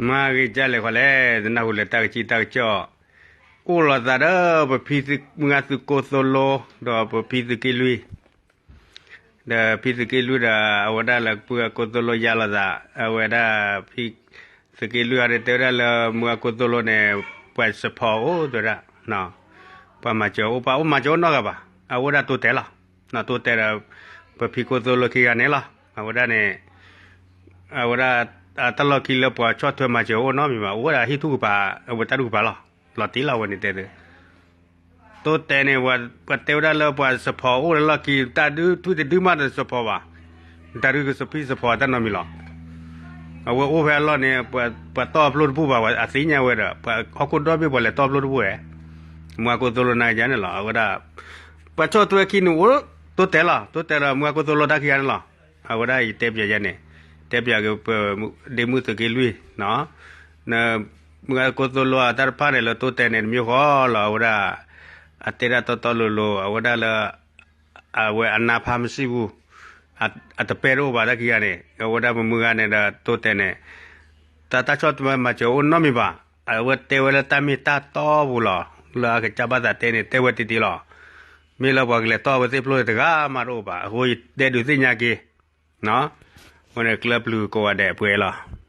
မ့ၢ်ဂ့ၤကလဲၣ်ဃီလဲၣ်, တနၢ်ဟူလၢတၢ်ကစံၣ်တၢ်ကစီၣ်, အိၣ်လီၤသးဒီး ပဖံမုၢ်ဂၤသုးကိးသိလိ, ဒီးပဖံသုးက့လွံၢ်, ဒီးဖံသုးက့လွံၢ်ဒီး အဝဲဒၣ်လၢမုၢ်ဂၤကိးသိလိယါလီၤသး, အဝဲဒၣ်ဖံသုးက့လွံၢ်အံၤတဲဝဲဒၣ်လၢမုၢ်ဂၤကိးသိလိန့ၣ် ပှၤစဖီအိၣ်တဲဝဲဒၣ်, ပှၤမၤစၢၤအိၣ် ပှၤအိၣ်မၤစၢၤအိၣ်နီတဂၤဘၣ်, အဝဲဒၣ်တိတဲလီၤ, တိတဲဒီး ပဖံကိးသိလိခံဂၤန့ၣ်လီၤ, အဝဲဒၣ်န့ၣ် အဝဲဒၣ် အတၢ်လီၢ်ခံလၢပှၤဆီၣ်ထွဲမၤစၢၤအိၣ်နီတမံၤဘၣ်, အိၣ်ဝဲဒၣ်ဟံၣ်ထူၣ်ကပၤ, အဝဲတၢ်ဒူၣ်ကပၤလီၤ, လီၤတံၢ်လီၤအဝဲန့ၣ်တဲသု, တိတဲန့ၣ် ပှၤတဲဝဲဒၣ်လၢပှၤစဖီအိၣ်လၢလီၢ်ခံ တၢ်ဒုးထွံၣ်တဒုမးတစဖီဘၣ်, တၢ်ဒုးကစဖံးစဖီတၢ်နီတမံၤလီၤ, အဝဲအိၣ်ဖဲအလီၢ်န့ၣ် ပှၤတီၢ်ဖျိတဘူၣ်ဘၣ်, အသ့ၣ်ညါဝဲဒီး ပှၤဟီၣ်ခိၣ်ဒီဘ့ၣ်ပှၤလဲၤတီၢ်ဖျိတဘူၣ်ဝဲ, မုၢ်ဂၤကိးသိလိနာ်က့န့ၣ်လီၤ, အဝဲဒၣ် ပှၤဆီၣ်ထွဲခံန့ၣ်အိၣ် တိတဲလီၤ, တိတဲဒီးမုၢ်ဂၤကိးသိလိတၢ်ခံဂၤန့ၣ်လီၤ, အဝဲဒၣ်ယတဲပၠးယဲန့ၣ်, တဲပၠးက့ၤပ ဒ့မုၢ်သုးက့လွံၢ်, မုၢ်ဂၤကိးသိလိအတၢ်တဖၣ်န့ၣ်လၢတိတဲန့ၣ် တမံၤဃီလီၤ, အဝဲဒၣ် အတဲဒၣ်တီတီလိၤလိၤ အဝဲဒၣ်လၢ အဝဲအနါဖးမစံးဘူး အတပဲတအိၣ်ဘၣ်တၢ်ခံဂၤန့ၣ်, အဝဲဒၣ်ပမုၢ်ဂၤန့ၣ်ဒီးတိတဲန့ၣ် တၢ်တၢ်ဆီၣ်ထွဲမၤစၢၤအိၣ်နီတမံၤဘၣ်, အဝဲတဲဝဲလၢတၢ်မ့ၢ်တၢ်တီပူၤလီၤ, လၢအကစၢ်ဘၣ်သးတဲန့ၣ် တဲဝဲတံၢ်တံၢ်လီၤ, မ့ၢ်လၢပှၤကလဲၤတီၢ်ဝဲသ့ၣ်ဖျိတဂၤမးတအိၣ်ဘၣ်, အဃိယတဲဒုးသ့ၣ်ညါက့ၤ, အဃိန့ၣ်ကျၢၢ်ပျုၤကိးဂၤဒဲးပှဲၤလီၤ